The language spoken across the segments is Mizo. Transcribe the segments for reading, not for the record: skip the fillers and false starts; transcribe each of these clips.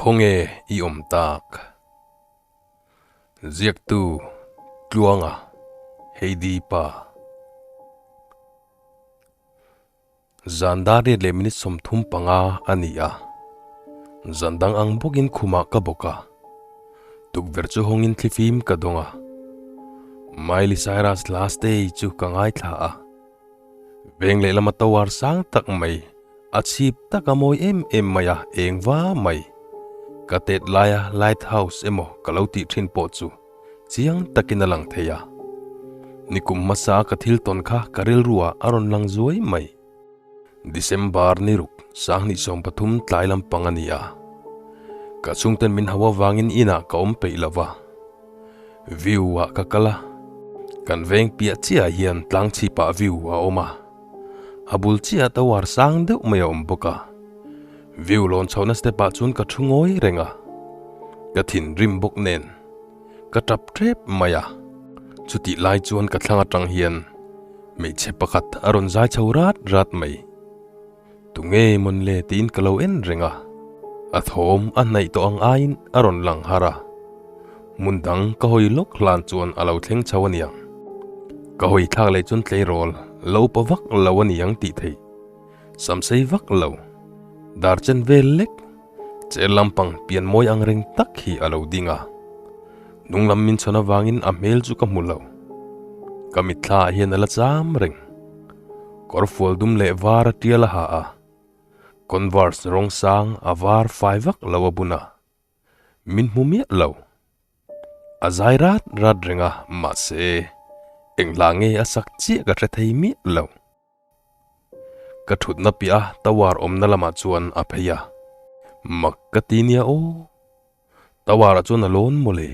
Khawnge i awm tak? Ziaktu Tluanga Heidi pa. Zan dar riat leh minute 35 a ni a. Zan dang ang bawkin khumah ka bawk a. Tukverh chu hawngin thlifim ka dawng a. Miley Cyrus Last Day chu ka ngaithla a. Veng lehlama tower sang tak mai, a chhip tak a mawi em em mai a, eng va mai. Ka tet laia lighthouse emaw ka lo tih thin pawh chu chiang takin a lang thei a. Nikum hmasa ka thil tawn kha ka rilru ah a rawn lang zuai mai. December ni ruk 2013 tlai lampang a ni a. Ka chhungten min hau avangin inah ka awm peih lo va. View ah ka kal a, kan veng piah chiah ah hian tlang chhip ah view a awm a, a bul chiah ah tower sang deuh mai a awm bawk a. View lawn chhohna step ah chuan ka thu ngawi reng a, ka thinrim bawk nen ka tap tep mai a. Chutih lai chuan ka thlang atang hian hmeichhe pakhat a rawn zai chho rat rat mai. Tunge mawn le tiin ka lo en reng a, a thawm a hnaih tawh ang aiin a rawn lang har a. Hmun dang ka hawi lawk hlan chuan a lo thleng chho a niang. Ka hawi thlak leh chuan tleirawl lo upa vak lo a niang tih theih. Samsei vak lo, dar chen vel lek, cher lampang pian mawi ang reng tak hi a lo ding a. Hnung lam min chhawn avangin a hmel chu ka hmu lo. Ka mitthla ah hian a la cham reng. Kawr fual dum leh var a tial a ha a, Converse rawng sang a var fai vak lo a bun a, min hmu miah lo. A zai rat rat reng a, mahse eng hla nge a sak chiah ka hre thei miah lo. Ka thutna piah a tower awmna lamah chuan a phei a, mak ka ti nia aw. Tower ah chuan a lawn mawle.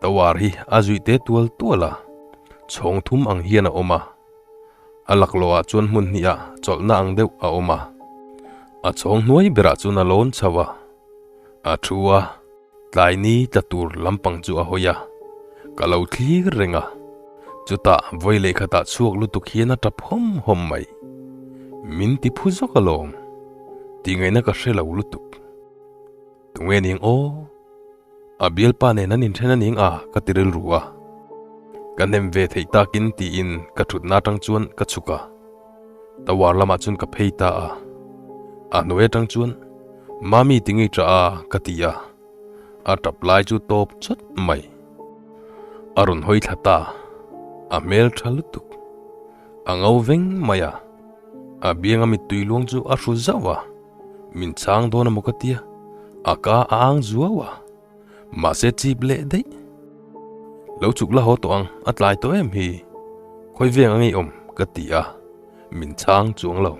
Tower hi a zuih te tual tual a, chhawng thum ang hian a awm a. A laklawh ah chuan hmun hnih ah chawlhna ang deuh a awm a. A chhawng hnuai berah chuan a lawn chho a. A thu a, tlai ni tla tur lampang chu a hawi a. Ka lo thlir reng a. Chutah vawi lehkhatah chhuak lutuk hian a tap hawm hawm mai. Min ti phu zawk alawm. Tih ngaihna ka hre lo lutuk. Tunge ning aw? A bialpa nen an inthen a ning a ka ti rilru a. Ka hnem ve theih takin tiin ka thutna atang chuan ka chhuk a. Tower lamah chuan ka phei ta a. A hnuai atang chuan Mami ti ngei tah a ka ti a. A tap lai chu tawp chawt mai. A rawn hawi thla ta. A hmel tha lutuk. A ngo veng mai a. A bianga mittui luang chu a hru zauh a. Min chang dawn emaw ka tia, a ka a ang zuau a, mahse chip leh daih. Lo chuk la haw tawh ang, a tlai tawh em hi, khawi veng a ngeiawm ka ti a, min chang chuang lo.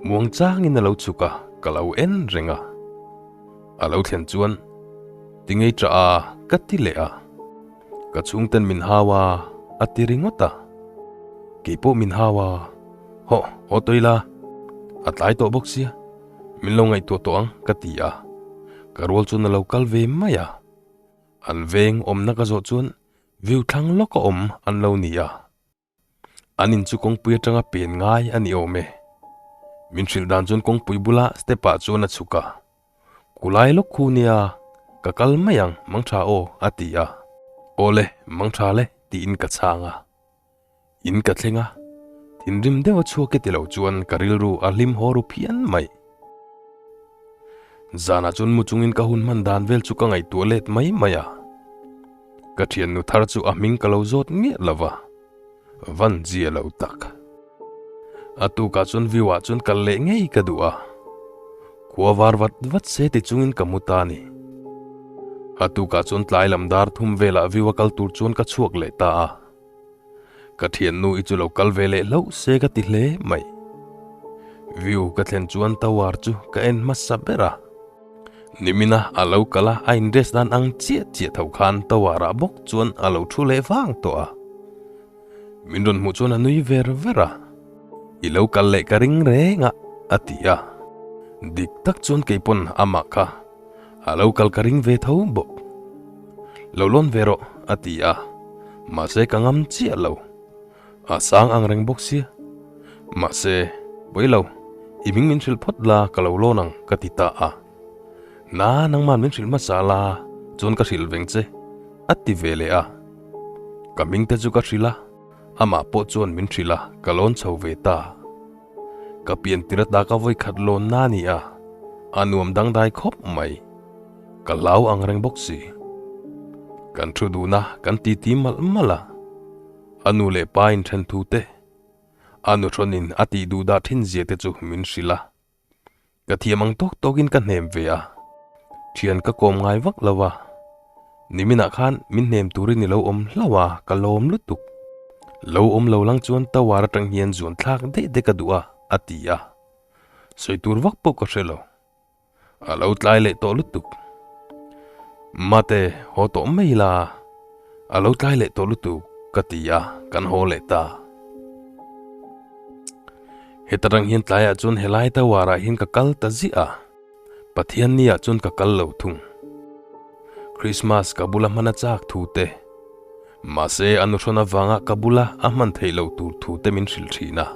Muang changin a lo chuk a, ka lo en reng a. A lo thlen chuan, Ti ngei tah a, ka ti leh a. Ka chhungten min hau a, a ti ringawt a. Keipawh min hau a, Hawh, haw tawh ila, a tlai tawh bawk sia, min lo ngaihtuah tawh ang ka ti a. Ka rual chuan a lo kal ve mai a. An veng awmna ka zawh chuan view thlang lawk a awm an lo ni a. An in chu kawngpui atanga pen ngai a ni awm e. Min hrilh dan chuan kawngpui bula step ah chuan a chhuk a. Kulai lawk khu nia, ka kal mai ang, mangtha aw a ti a. Awle, mangtha le tiin ka chhang a. In ka thleng a, thinrim deuh a chhuak e ti lo chuan ka rilru a hlim haw ru phian mai. Zanah chuan mu chungin ka hun hman dan vel chu ka ngaihtuah let mai mai a. Ka thiannu thar chu a hming ka lo zawt miah lo va, van zia lo tak. A tukah chuan view ah chuan kal leh ngei ka duh a, khua var vat vat se ti chungin ka mu ta a ni. A tukah chuan tlai lam dar thum velah view a kal tur chuan ka chhuak leh ta a. Ka thiannu i chu lo kal ve leh hlauh se ka ti hle mai. View ka thlen chuan tower chu ka en hmasa ber a. Nimina a lo kal a, a in dress dan ang chiah chiah tho khan tower ah bawk chuan a lo thu leh vang tawh a. Min rawn hmuh chuan a nui ver ver a. I lo kal leh ka ring reng a, a ti a. Dik tak chuan keipawn amah kha A lo kal ka ring ve tho bawk. Lo lawn ve rawh, a ti a. Mahse ka ngam chiah lo. A sang ang reng bawk sia. Mahse, pawi lo, i hming min hrilh phawt la ka lo lawn ang, ka ti ta a. Na, nangman min hrilh hmasa la, chuan ka hrilh veng che, a ti ve leh a. Ka hming te chu ka hrilh a, amah pawh chuan min hrilh a, ka lawn chho ve ta. Ka pian tir ata ka vawi khat lawn na ni a, a nuam dangdai khawp mai. Ka hlau ang reng bawk si. Kan thu duhna kan titi malh malh a, a nu leh pa inthen thu te, a nuhrawnin a tih duh dah thin zia te chu min hrilh a. Ka thiam ang tawk tawkin ka hnem ve a, thian ka kawm ngai vak lo a, niminah khan min hnem turin i lo awm hlauh a, ka lawm lutuk. Lo awm lo lang chuan tower atang hian zuan thlak daih daih ka duh a, a ti a. Sawi tur vak pawh ka hre lo. A lo tlai leh tawh lutuk. Mate, haw tawh mai la, a lo tlai leh tawh lutuk, ka ti a, kan haw leh ta. Heta rang hian tlaiah chuan helai tower ah hian ka kal ta ziah a, Pathian ni ah chuan ka kal lo thung. Christmas ka bula hman a chak thu te, mahse a nuhrawn avanga ka bula a hman theih loh tur thu te min hrilh thin a.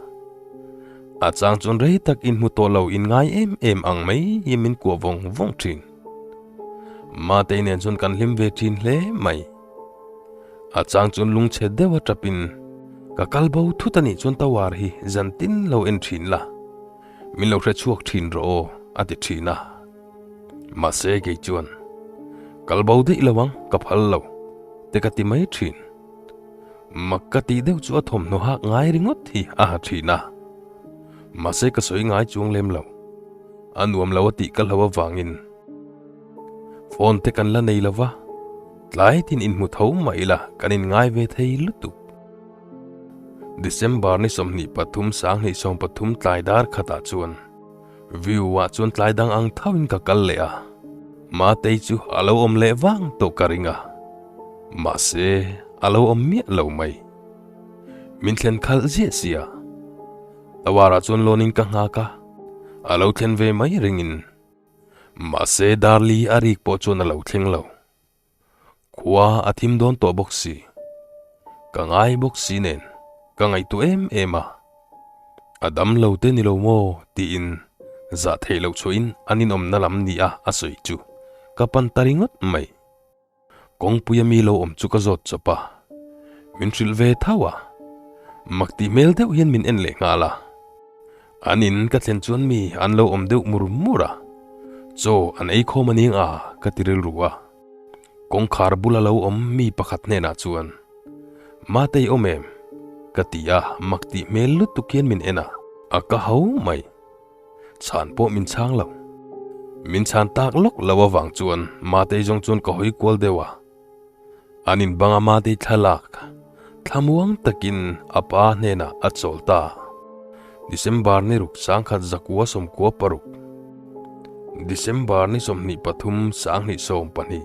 A chang chuan rei tak inhmu tawh lo in ngai em em ang mai hi min kuah vawng vawng thin. Matei nen chuan kan hlim ve thin hle mai. A chang chuan lungchhe deuh a tapin, Ka kal bo thut a nih chuan tower hi zan tin lo en thin la, min lo hre chhuak thin rawh aw, a ti thin a. Mahse kei chuan, Kal bo daih lo ang, ka phal lo, te ka ti mai thin. Mak ka tih deuh chu a thawmhnaw hak ngai ringawt hi a ha thin a. Mahse ka sawi ngai chuang lem lo, a nuam lo a tih ka hlo avangin. Phone te kan la nei lo va, tlai tin inhmu tho mah ila kan inngai ve thei lutuk. December ni 23 2013 tlai dar khatah chuan view ah chuan tlai dang ang thauhin ka kal leh a, Matei chu a lo awm leh vang tawh ka ring a, mahse a lo awm miah lo mai. Min thlen khalh ziah sia, tower ah chuan lawnin ka nghak a, a lo thlen ve mai ringin. Mahse Darli a rik pawh chuan a lo thleng lo. Khua a thim dawn tawh bawk si. Ka ngai bawk si nen ka ngaihtuah em em a. A dam lo te ni lo maw tiin zah theih loh chhuahin an inawmna lam ni a a sawi chu ka pan ta ringawt mai. Kawngpuia mi lo awm chu ka zawt chawp a, min hrilh ve tho a, mak tih hmel deuh hian min en leh nghal a. An in ka thlen chuan mi an lo awm deuh mur mur a, chaw an ei khawm a ning a ka ti rilru a. Kawngkhar bula lo awm mi pakhat hnenah chuan, Matei awm em? ka ti a, mak tih hmel lutuk hian min en a, a ka ho mai. Chhan pawh min chhang lo. Min chhan tak lawk lo avang chuan Matei zawng chuan ka hawi kual deuh a. An in banga Matei thlalak thlamuang takin a pa hnenah a chawl ta. December ni ruk 1996 December ni 23 2020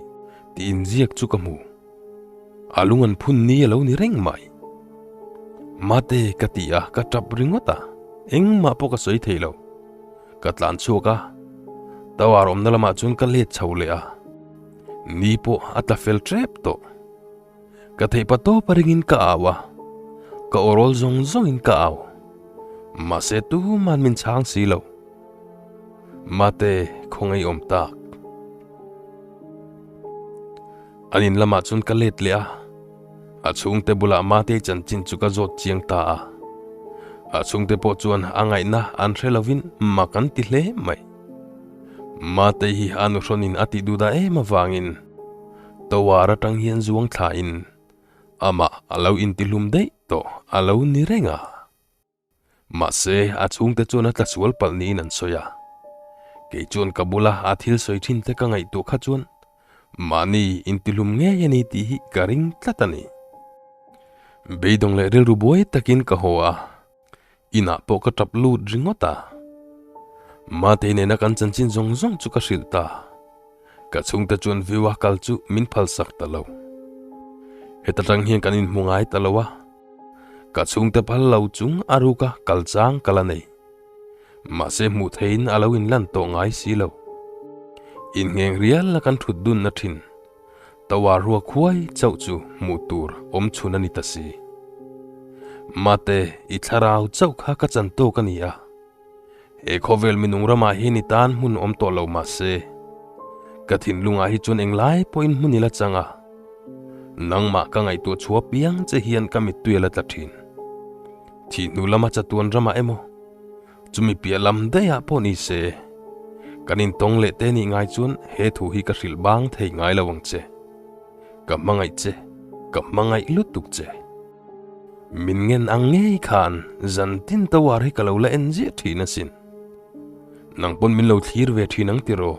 tih inziak chu ka hmu. A lung an phun ni a lo ni reng mai. Mate ka ti a, ka tap ringawt a, engmah pawh ka sawi thei lo. Ka tlan chhuak a, tower awmna lamah chuan ka let chho leh a, ni pawh a tla fel tep tawh. Ka theih pa tawp a ringin ka au a, ka awrawl zawng zawngin ka au. Mahse tuman min chhang si lo. Mate khawngaih awm tak. An in lamah chuan ka let leh a, a chhungte bulah Matei chanchin chu ka zawt chiang ta a. A chhungte pawh chuan a ngaihna an hre lovin mak an ti hle mai. Matei hi a nuhrawnin a tih duhdah em avangin tower atang hian zuang thlain amah a lo intihlum daih tawh a lo ni reng a. Mahse, a chhungte chuan a tla sual palh niin an sawi a. Kei chuan ka bula a thil sawi thin te ka ngaihtuah kha chuan mahni intihlum ngei a ni tih hi ka ring tlat a ni. Beidawng leh rilru buai takin ka haw a, inah pawh ka tap lut ringawt a. Matei nena kan chanchin zawng zawng chu ka hrilh ta. Ka chhungte chuan view a kal chu min phalsak ta lo. Heta tang hian kan inhmu ngai ta lo a. Ka chhungte phal lo chung a ruka kal chang ka la nei. Mahse hmuh theiin a lo inlan tawh ngai si lo. Inngheng rial a kan thut dunna thin. Tower ruak huai chauh chu hmuh tur awm chhun a ni ta si. Mate, i thlarau chauh kha ka chan tawk a ni a. He khawvel minung ramah hian i tan hmun awm tawh lo mahse. Ka thinlungah hi chuan englai pawhin hmun ila chang a, nangmah ka ngaihtuah chhuah piang che hian ka mittui a la tla thin. Thih hnu lama chatuan ramah emaw, chumi piah lam daihah pawh ni se, kan intawng leh te nih ngai chuan he thu hi ka hrilh bang thei ngai lo ang che. Ka hmangaih che, ka hmangaih lutuk che. Min ngen ang ngei khan zan tin tower hi ka lo la en ziah thin asin. Nang pawn min lo thlir ve thin ang tiraw,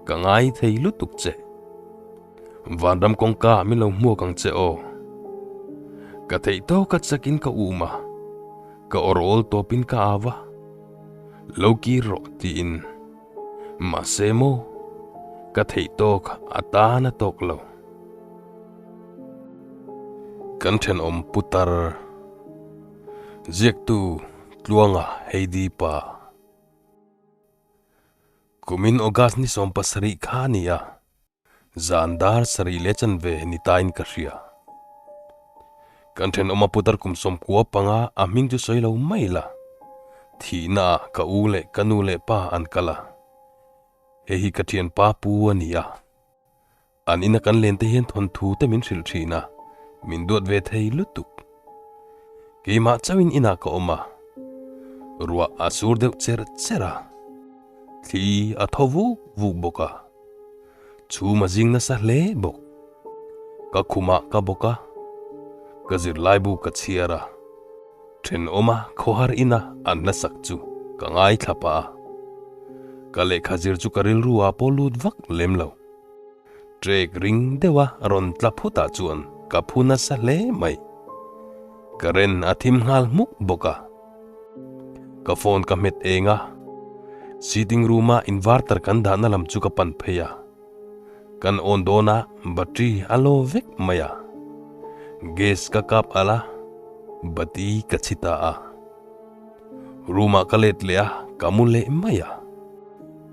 ka ngai thei lutuk che. Vanram kawngka ah min lo hmuak ang che aw. Ka theih tawk a chakin ka um a, ka awr awl tawpin ka au a, lo kir rawh tiin. Mahse maw, ka theih tawk a tan a tawk lo. Kan thenawm putar ziaktu Tluanga Heidi pa. Kumin August ni 17 kha a ni a, zan dar sarih leh chanve ni tain ka hria. Kan thenawma putar kum 95 a hming chu sawi lo mai la, thihna ah ka u leh ka nu leh pa an kal a, hei hi ka thianpa pu a ni a. An ina kan len te hian thawnthu te min hrilh thin a, min duat ve thei lutuk. Keimah chauhin inah ka awm a, ruah a sur deuh cher cher a, thli a tho vuk vuk bawk a, chhum a zing nasa hle bawk. Ka khumah ka bawk a, ka zirlaibu ka chhiar a, thenawma khawhar ina an la sak chu ka ngaithla pah a, ka lehkha zir chu ka rilru ah pawh lut vak lem lo. Trek ring deuha rawn tla phutah chuan ka phu nasa hle mai. Current a thim nghal hmuk bawk a. Ka phone ka hmet eng a, sitting room a inverter kan dahna lam chu ka pan phei a. Kan on dawn a battery a low vek mai a. Gas ka kap alh a, bati ka chhi ta a. Room ah ka let leh a, ka mu leh mai a.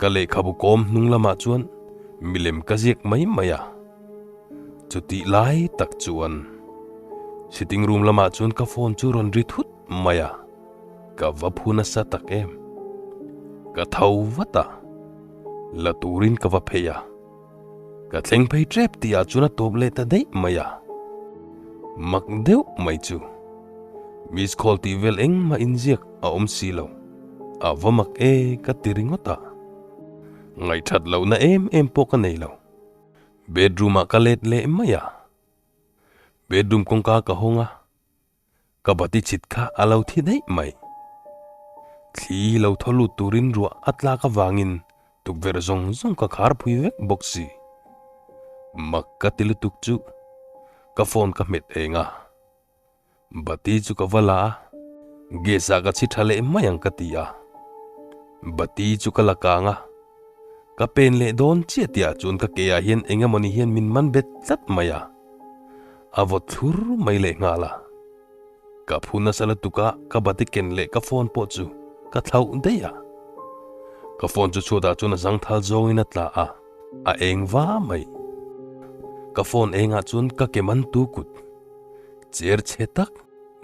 Ka lehkhabu kawm hnung lamah chuan milem ka ziak mai mai a. Chutih lai tak chuan sitting room lamah chuan ka phone chu rawn ri thut mai a, ka va phu nasa tak em. Ka tho vat a, la turin ka va phei a. Ka thleng phei tep tih ah chuan a tawp leh ta daih mai a. Mak deuh mai chu. Miss call tih vel engmah inziak a awm si lo. A va mak e ka ti ringawt a. Ngaihthat lohna em em pawh ka nei lo. Bedroom ah ka let leh mai a. Bedroom kawngka ka hawng a. Ka bati chhit kha a lo thi daih mai. Thli lo thaw lut turin ruah a tlak avangin tukverh zawng zawng ka khar phui vek bawk si. Mak ka ti lutuk chu ka phone ka hmet eng a. Bati chu ka va la a, gas ah ka chhi tha leh mai ang ka ti a. Bati chu ka la kang a, ka pen leh dawn chiah tihah chuan ka ke ah hian eng emawni hian min man bet tlat mai a. A vawt thlur mai leh nghal a. Ka phu nasa lutuk a, ka bati ken leh ka phone pawh chu ka thlauh daih a. Ka phone chu chhuatah chuan a zangthal zawngin a tla a, a eng va mai. Ka phone engah chuan ka ke man tu kut cher chhe tak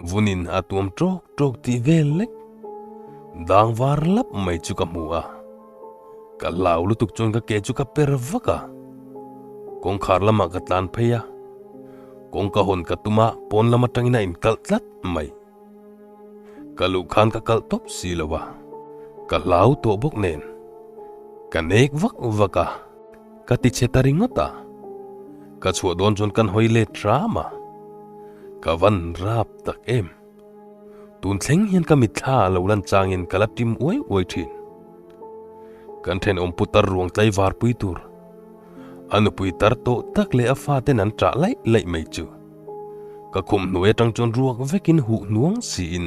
vunin a tuam tawk tawk tih vel lek dang var lap mai chu ka hmu a. Ka hlau lutuk chuan ka ke chu ka per vak a, kawngkhar lamah ka tlan phei a, kawngka hawn ka tum a pawn lam atangin a inkalh tlat mai. Ka luh khan ka kalh tawp si lo a, ka hlau tawh bawk nen ka nek vak vak a, ka ti chhe ta ringawt a, ka chhuah dawn chuan kan hawi let hram a, ka van rap tak em. Tun thleng hian ka mitthla a lo lan changin ka la tim uai uai thin. Kan thenawm putar ruang tlaivar pui tur, a nupui tar tawh tak leh a faten an ṭah laih laih mai chu. Ka khum hnuai atang chuan ruak vekin huh hnuang siin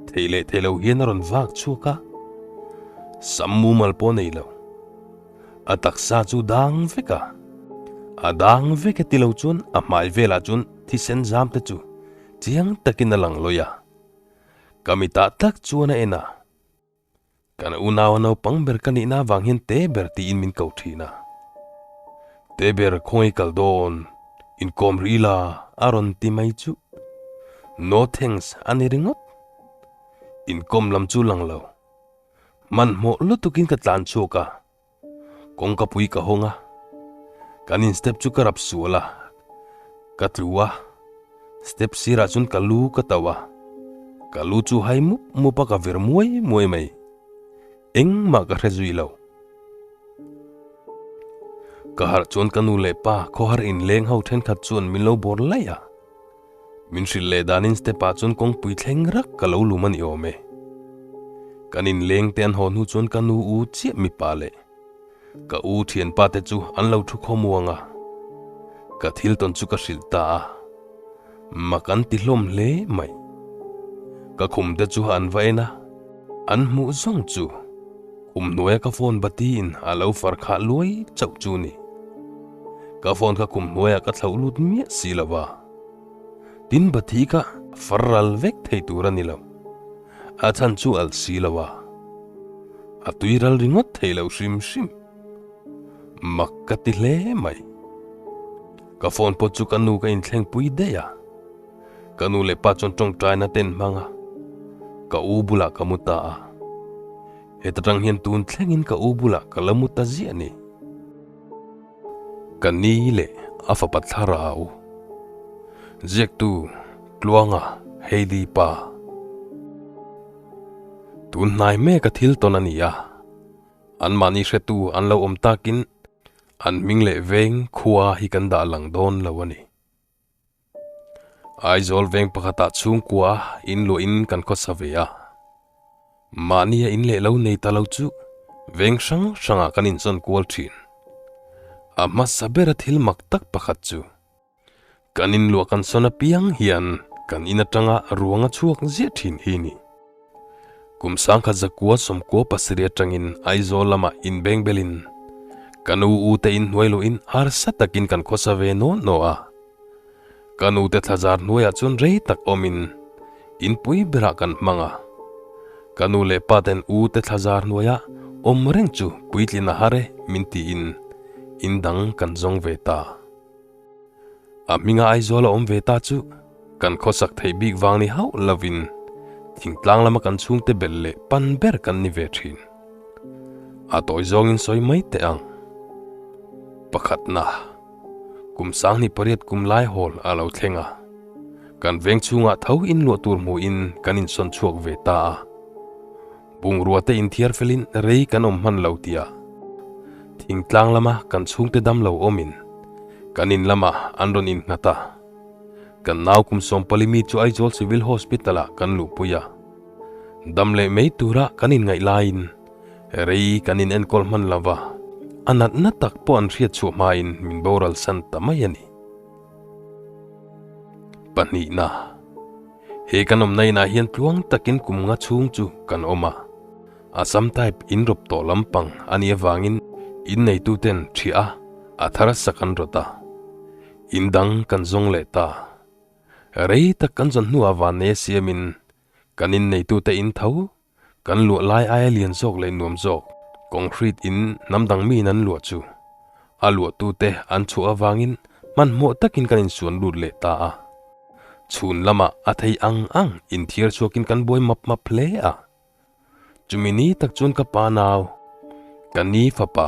thei leh thei lo hian a rawn vak chhuak a, sam mumal pawh nei lo. A taksa chu dang vek a, a dang vek e ti lo chuan a hmai velah chuan thisen zam te chu Chiang takin a lang lawi a, ka mitah tak chuan a en a, kan unau a naupang ber ka nihna avang hian te ber tiin min ko thin a. Te ber khawngaih kal dawn, inkawm rih ila a rawn ti mai chu. No thanks a ni ringawt. Inkawm lam chu lang lo. Hmanhmawh lutukin ka tlan chhuak a, kawngkapui ka hawng a. Kan in step chu ka rap sual a, ka tlu a, step sirah chuan ka lu ka tauh a, ka lu chu hai mup mup a ka vir muai muai mai. Engmah ka hre zui lo. Ka harh chuan ka nu leh pa khawhar inleng ho thenkhat chuan min lo bawr laih a. Min hrilh leh danin step ah chuan kawngpui thleng rak ka lo lum a ni awm e. Kan inleng te an haw hnu chuan ka nu u chiah mipa leh ka u thianpa te chu an lo thu khawmuang a. Ka thil tawn chu ka hrilh ta a. Mak an ti hlawm hle mai. Ka khum te chu an va en a, an hmuh zawng chu khum hnuaia ka phone bati in a lo far khah luai chauh chu ni. Ka phone kha khum hnuaiah ka thlauh lut miah si lo va. Tin bati kha far ral vek thei tur a ni lo. A chhan chu alh si lo a. A tui ral ringawt thei lo hrim hrim. Mak ka ti hle mai. Ka phone pawh chu ka nu ka inthleng pui daih a. Ka nu leh pa chuan tawngtaina te an hmang a, ka u bulah ka mu ta a. Heta tang hian tun thlengin ka u bulah ka la mu ta ziah a ni. Ka ni leh a fapa thlarau. Ziaktu Tluanga Heidi pa. Tun hnai mek a thil tawn a ni a. Anmahni hretu an lo awm takin an hming leh veng khua hi kan dah lang dawn lo a ni. Aizawl veng pakhatah chhungkua in luahin kan khawsa ve a. Mahnia in leh lo nei ta lo chu veng hrang hrangah kan insawn kual thin. A hmasa bera thil mak tak pakhat chu Kan inluah kan sawn apiang hian kan in atanga ruang a chhuak ziah thin hi ni. Kum sangkhat zakua sawmkua pasarih atangin Aizawl lamah inbeng belin ka nu u te inhnuai luhin harsa takin kan khawsa ve naw naw a. Ka nu te thlazar hnuaiah chuan rei tak awmin inpui berah kan hmang a. Ka nu leh pa ten u te thlazar hnuaiah awm reng chu puitlin a har e min tiin in dang kan zawng ve ta. A hminga Aizawl a awm ve ta chu kan khawsak theih bik vang ni hauh lovin thingtlang lama kan chhungte belh leh pan ber kan ni ve thin. A tawi zawngin sawi mai teh ang. Pakhatna, kum sanghnih pariat kum lai hawl a lo thleng a, kan veng chhungah tho inluah tur hmuhin kan insawn chhuak ve ta a. Bungrua te inthiar felin rei kan awm hman lo tia thingtlang lama kan chhungte dam lo awmin kan in lamah an rawn innghat a. Kan nau kum sawmpali mi chu Aizawl Civil Hospital ah kan luhpui a. Dam leh mai tura kan inngaih laiin rei kan in enkawl hman lo va, a natna tak pawh an hriat chhuah hmain min boral san ta mai a ni. Pahnihna. He kan awmna inah hian tluang takin kum nga chhung chu kan awm a, Assam type in rawp tawh lampang a nih avangin in neituten ṭhiah a, a thar sak an rawt a. In dang kan zawng leh ta. Rei tak kan zawn hnuah vannei a siamin kan in neitute in tho, kan luah lai aia lian zawk leh nuam zawk concrete in hnam dang miin an luah chu a luahtute an chhuah avangin hmanhmawh takin kan insuan lut leh ta a. Chhun lamah a thei ang ang inthiar chhuakin kan buai map map hle a. Chumi ni tak chuan ka pa nau, ka ni fapa,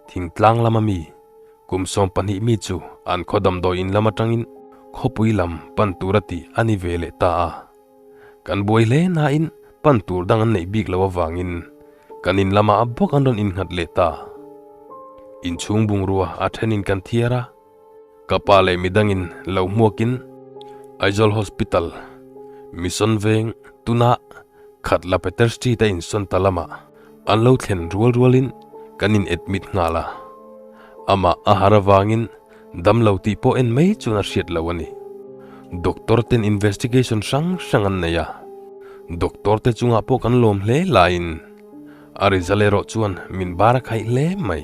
thingtlang lama mi, kum 12 mi chu an khaw damdawi in lam atangin khawpui lam pan tura tih a ni ve leh ta a. Kan buai hle nain pan tur dang an neih bik loh avangin kan in lamah a bawk an rawn innghat leh ta. Inchhung bungrua a thenin kan thiar a, ka pa leh midangin lo hmuakin Aizawl Hospital, Mission Veng tuna Khatla Peter Street a insawn ta lamah an lo thlen rual rualin kan in admit nghal a. Amah a har avangin Damlo tih pawh en mai chuan a hriat lo a ni. Doctor ten investigation hrang hrang an nei a, doctor te chungah pawh kan lawm hle laiin a result erawh chuan min bar a khaih hle mai.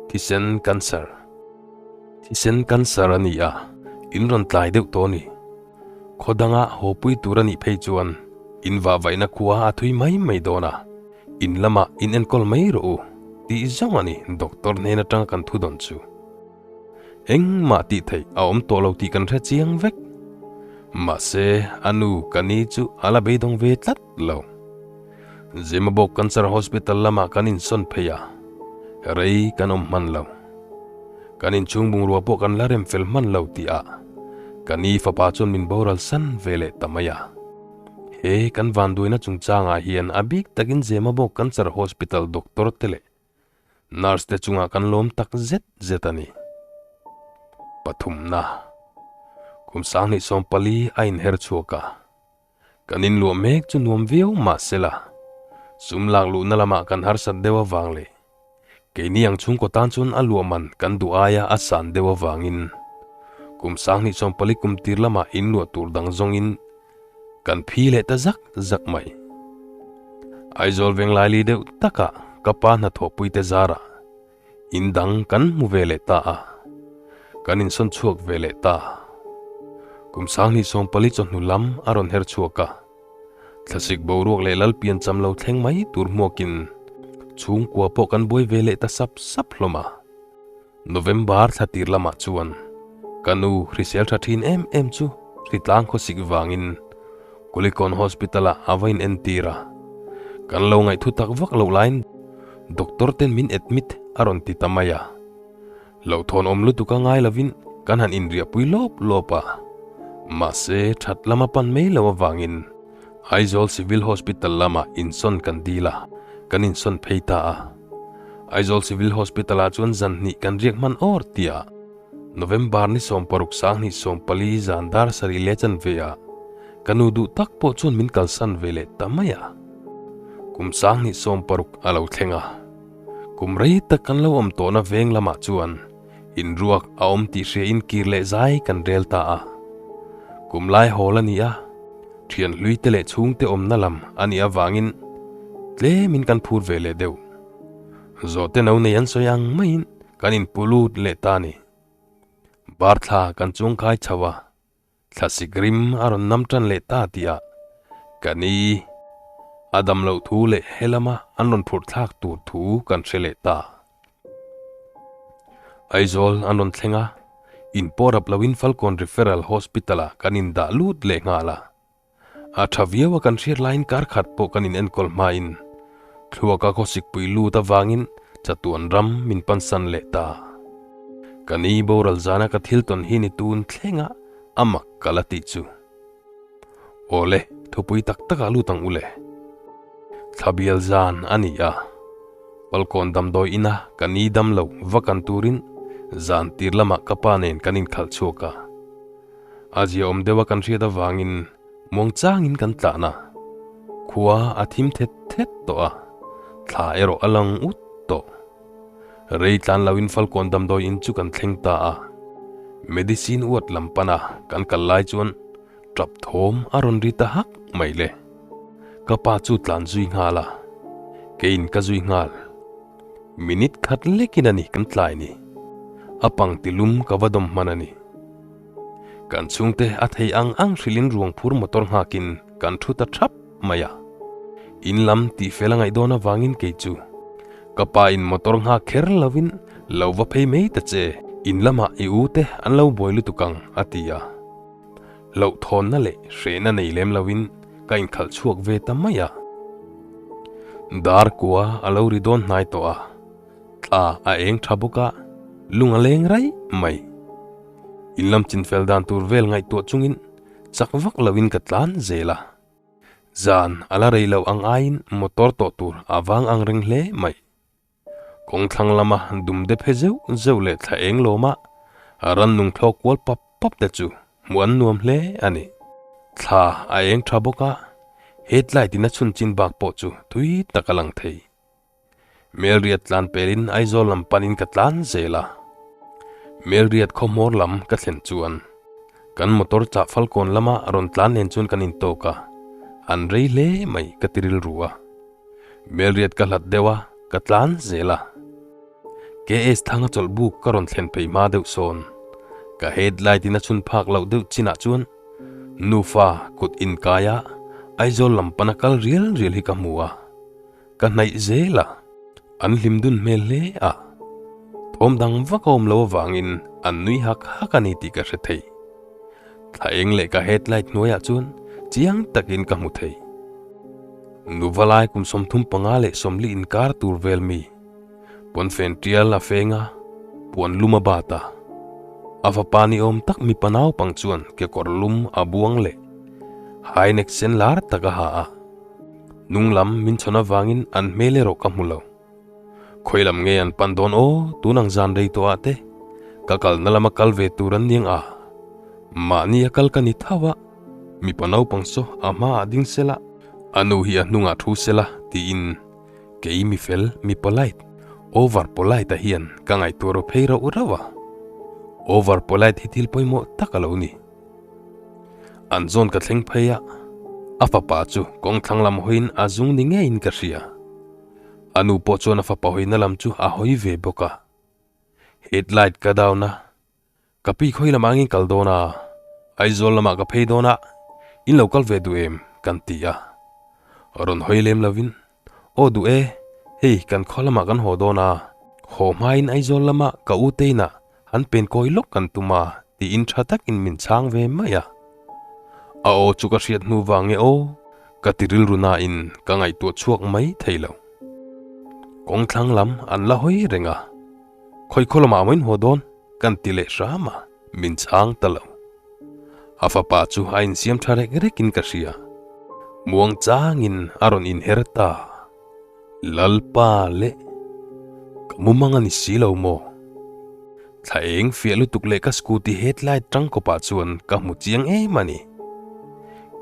Thisen cancer Thisen cancer a ni a, in rawn tlai deuh tawh a ni. Khaw danga haw pui tur a nih phei chuan in vahvaihna khua a thui mai mai dawn a, in lamah in enkawl mai rawh u tih zawng a ni doctor hnen atanga kan thu dawn chu. Engmah tih theih a awm tawh lo tih kan hre chiang vek. Mahse a nu ka ni chu a la beidawng ve tlat lo. Zemabawk Cancer Hospital lamah kan insawn phei a, rei kan awm hman lo. Kan inchhung bungrua pawh kan la rem fel hman lo tih ah ka ni fapa chuan min boral san ve leh ta mai a. He kan vanduaina chungchangah hian a bik takin Zemabawk Cancer Hospital doctor te leh nurse te chungah kan lawm tak zet zet a ni. Pathumna, Kum 2014 a inher chhuak a. Kan inluah mek chu nuam viau mah sela, sum lak luhna lamah kan harsat deuh avang leh keini ang chhungkaw tan chuan a luah man kan duh aia a san deuh avangin kum 2014 kum tir lamah inluah tur dang zawngin kan phi leh ta zak zak mai. Aizawl Venglaili deuh takah ka pa hnathawhpui te zarah In dang kan hmu ve leh ta a, kan insawn chhuak ve leh ta. Kum 2014 chawhnu lam a rawn her chhuak a, thlasik boruak leh lalpian cham lo thleng mai tur hmuakin chhungkua pawh kan buai ve leh ta sap sap hlawm a. November thla tir lamah chuan ka nu hrisel tha thin em em chu hritlang khawsik vangin Kulikawn Hospital-ah a va inentir a, kan lo ngaihthu tak vak loh laiin Doctor ten min admit a rawn ti ta mai a. Hlauhthawn awm lutuk a ngai lovin kan han inriahpui lawp lawp a. Mahse, that lama pan mai lo avangin Aizawl Civil Hospital lamah insawn kan dil a, kan insawn phei ta a. Aizawl Civil Hospital-ah chuan zan hnih kan riak hman awr tia November ni 16 2014 zan dar sarih leh chanve ah ka nu duh tak pawh chuan min kalsan ve leh ta mai a. Kum 2016 a lo thleng a, kum rei tak kan lo awm tawhna veng lamah chuan inruak a awm tih hria in kir leh zai kan rel ta a. Kum lai hawl a ni a, thian hlui te leh chhungte awmna lam a nih avangin tlemin kan phur ve leh deuh. Zawhte no nei an sawi ang maiin kan inpu lut leh ta a ni. Bar thla kan chuangkai chho a. Thlasik rim a rawn nam tan leh ta tih ah ka ni a dam loh thu leh he lama an rawn phurh thlak tur thu kan hre leh ta. Aizawl an rawn thleng a, in pawh rap loin Falkawn Referral Hospital ah kan indah lut leh nghal a. A tha viau a kan hriat laiin kar khat pawh kan inenkawl hmain thluaka khawsikpui lut avangin chatuan ram min pansan leh ta. Ka ni boral zana ka thil tawn hi ni tun thlenga a mak ka la tih chu. Awle, thupui tak takah lut ang ule. Thlabial zan a ni a, Falkawn damdawi ina ka ni dam lo va kan turin zan tir lamah ka pa nen kan inkhalh chhuak a. A ziaawm deuha kan hriat avangin muangchangin kan tlan a, khua a thim thet thet tawh a, thla erawh a lang ut tawh. Rei tlan loin Falkawn damdawi in chu kan thleng ta a, medicine ward lam pana kan kal lai chuan tap thawm a rawn ri ta hak mai le. Ka pa chu tlan zui nghal a, keiin ka zui nghal. Minute khat lekin a ni kan tlai ni. A pang ti lum ka va dawm hman a ni. Kan chhungte a thei ang ang hrilhin ruang phur motor nghakin kan thu ta thap mai a. In lam tih fel a ngaih dawn avangin kei chu ka pa in motor nghak kher lovin lo va phei mai ta che, in lamah i u te an lo buai lutuk ang a ti a. Hlauhthawnna leh hrehna nei lem lovin ka inkhalh chhuak ve ta mai a. Dar kua a lo ri dawn hnai tawh a. Thla a eng tha bawk a, lung a leng raih mai. In lam chinfel dan tur vel ngaihtuah chungin chak vak loin ka tlan zel a. Zan a la rei loh ang aiin motor tawh tur a vang ang reng hle mai. Kawngthlang lama dum de phe zeuh zeuh leh thla eng lawma rannung thlawk kual pap pap te chu hmuh an nuam hle a ni. Thla a eng tha bawk a, headlight in a chhun chin bak pawh chu tui tak a lang thei. Melriat tlan pelin Aizawl lam panin ka tlan zel a. Melriat khawhmawr lam ka thlen chuan kan motor chah Falkawn lama rawn tlan nen chuan kan intawk a, an rei hle mai ka ti rilru a. Melriat ka hlat deuh a, ka tlan zel a. KS Thanga chawlh buk ka rawn thlen phei hma deuh sawn ka headlight in a chhun phak loh deuh chinah chuan nufa kut inkaia Aizawl lam pana kal rial rial hi ka hmu a. Ka hnaih zel a, an hlim dun hmel hle a. Thawm dang vak a awm lo avangin an nui hak hak a ni tih ka hre thei. Thla eng leh ka headlight hnuaiah chuan chiang takin ka hmu thei. Nuva lai kum 35 leh 40 inkar tur vel mi, pawnfen tial a feng a. Puan lum a bat a, a fapa ni awm tak mipa naupang chuan kekawr lum a buang leh high neck sen lar tak a ha a. Hnung lam min chhawn avangin an hmel erawh ka hmu lo. Khawi lam nge an pan dawn aw, tun ang zan rei tawh ah te ka kalna lama kal ve tur an niang a, mahni a kal ka ni tho a, mipa naupang saw a hmaah ding sela, a nu hi a hnungah thu sela tiin kei mi fel, mi polite, over polite a hian ka ngaihtuah ro phei rauh rauh a, over polite hi thil pawimawh tak a lo ni. An zawn ka thleng phei a, a fapa chu kawng thlang lam hawiin a zung ni ngeiin ka hria. A nu pawh chuan a fapa hawina lam chu a hawi ve bawk a. Headlight ka down a, ka pi khawi lamah angin kal dawn a, Aizawl lamah ka phei dawn a, in lo kal ve duh em? kan ti a. Rawn hawi lem lovin, Aw duh e, hei kan khaw lamah kan haw dawn a, haw hmain Aizawl lama ka u teinah han pen kawi lawk kan tum a tiin tha takin min chhang ve mai a. A aw chu ka hriat hnu vang nge aw, ka ti rilru nain ka ngaihtuah chhuak mai thei lo. Kawng thlang lam an la hawi reng a, khawi khaw lamah maw in haw dawn kan ti leh hram a, min chhang ta lo. A fapa chu a insiam tha rek rekin ka hria. Muang changin a rawn inher ta. Lalpa leh ka mumang a ni si lo maw? Thla eng fiah lutuk leh ka scooty headlight tangkawpah chuan ka hmu chiang em a ni.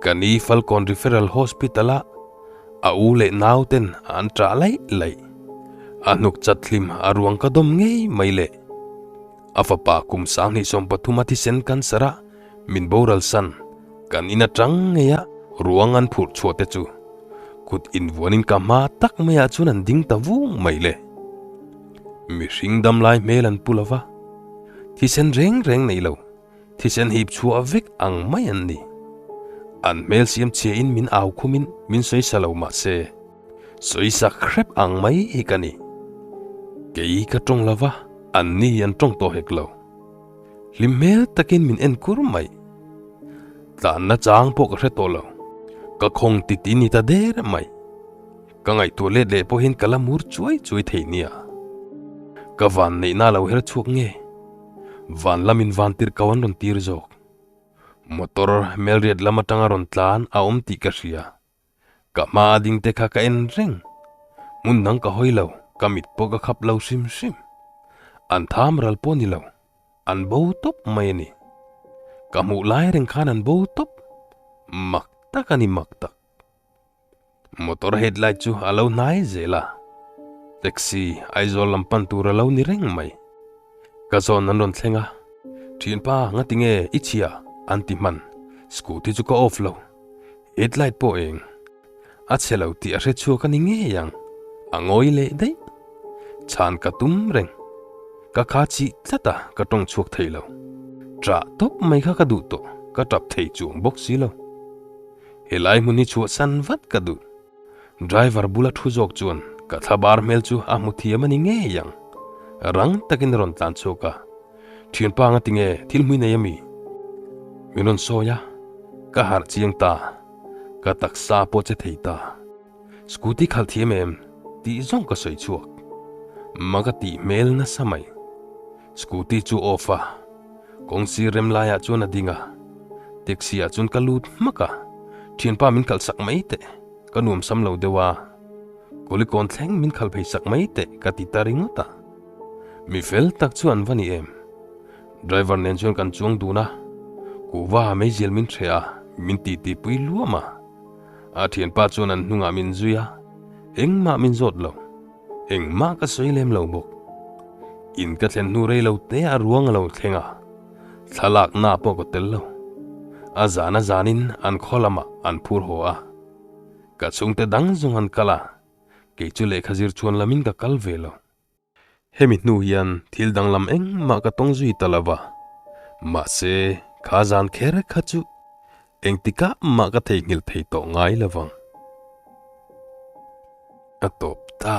Ka ni Falkawn Referral Hospital a a u leh nau ten an ṭah laih laih. A hnuk chat hlim a ruang ka dawm ngei mai le. A fapa kum 2013 a thisen cancer a min boral san kan in aṭang ngei a ruang an phurh chhuah te chu kut invuanin ka hma tak maiah chuan an ding ta vung mai le. Mihring damlai hmel an pu lova, thisen reng reng nei lo, thisen hip chhuah vek ang mai an ni. An hmel siam chhiain min au khumin min sawisa lo mah se, sawisa hrep ang mai hi ka ni. Kei ka tawng lova, anni an tawng tawh hek lo. Hlim hmel takin min en kur mai. Tlanna chang pawh ka hre tawh lo. Ka khawng ti ti ni ta der mai. Ka ngaihtuah let leh pawhin ka la mur chuai chuai thei nia. Ka van neihna lo her chhuak nge? Van lamin van tirh ko an rawn tir zawk. Motor hmelriat lam atanga rawn tlan a awm tih ka hria. Ka hma a ding te kha ka en reng. Hmun dang ka hawi lo, ka mit pawh ka khap lo hrim hrim. An tham ral pawh ni lo, an bo tawp mai a ni. Ka hmuh lai reng khan an bo tawp. Mak tak a ni mak tak. Motor headlight chu a lo hnai zel a. Taxi Aizawl lam pan tur a lo ni reng mai. Ka zawn an rawn thleng a, Thianpa ngatinge i chhia an ti hman, scooty chu ka off lo. Headlight pawh eng a chhe lo tih a hre chhuak a ni ngei ang, a ngawi leh daih. Chhan ka tum reng, ka kha chih tlat a, ka tawng chhuak thei lo. Ṭah tawp mai kha ka duh tawh, ka ṭap thei chuang bawk si lo. Helai hmun hi chhuahsan vat ka duh. Driver bula thu zawk chuan ka thlabar hmel chu a hmu thiam a ni ngei ang. Rang takin a rawn tlan chhuak a, Thianpa nga tinge thil hmui nei ami? Min rawn sawi a, ka harh chiang ta, ka taksa pawh che thei ta. Scooty khalh thiam em? tih zawng ka sawi chhuak. Ma ka tih hmel nasa mai. Scooty chu off a, kawng sir rem laiah chuan a ding a, taxi ah chuan ka lut hmak a, thianpa min khalh sak mai teh, ka nuam sam lo deuh a, Kulikawn thleng min khalh phei sak mai teh ka ti ta ringawt a. Mi fel tak chu an va ni em? Driver nen chuan kan chuang dun a, kuhva meizial min hreh a, min titi pui luam a. A thianpa chuan an hnungah min zui a, engmah min zawt lo. Engmah ka sawi lem lo bawk. In ka thlen hnu rei lo te a ruang a lo thleng a, thlalakna pawh ka tel lo. A zan a zanin an khaw lamah an phur haw a, ka chhungte dang zawng an kal a, kei chu lehkha zir chhuan lamin ka kal ve lo. Hemi hnu hian thil danglam engmah ka tawng zui ta lo va, mahse kha zan kher kha chu engtikah mah ka theihnghilh thei tawh ngai lo vang. A tawp ta.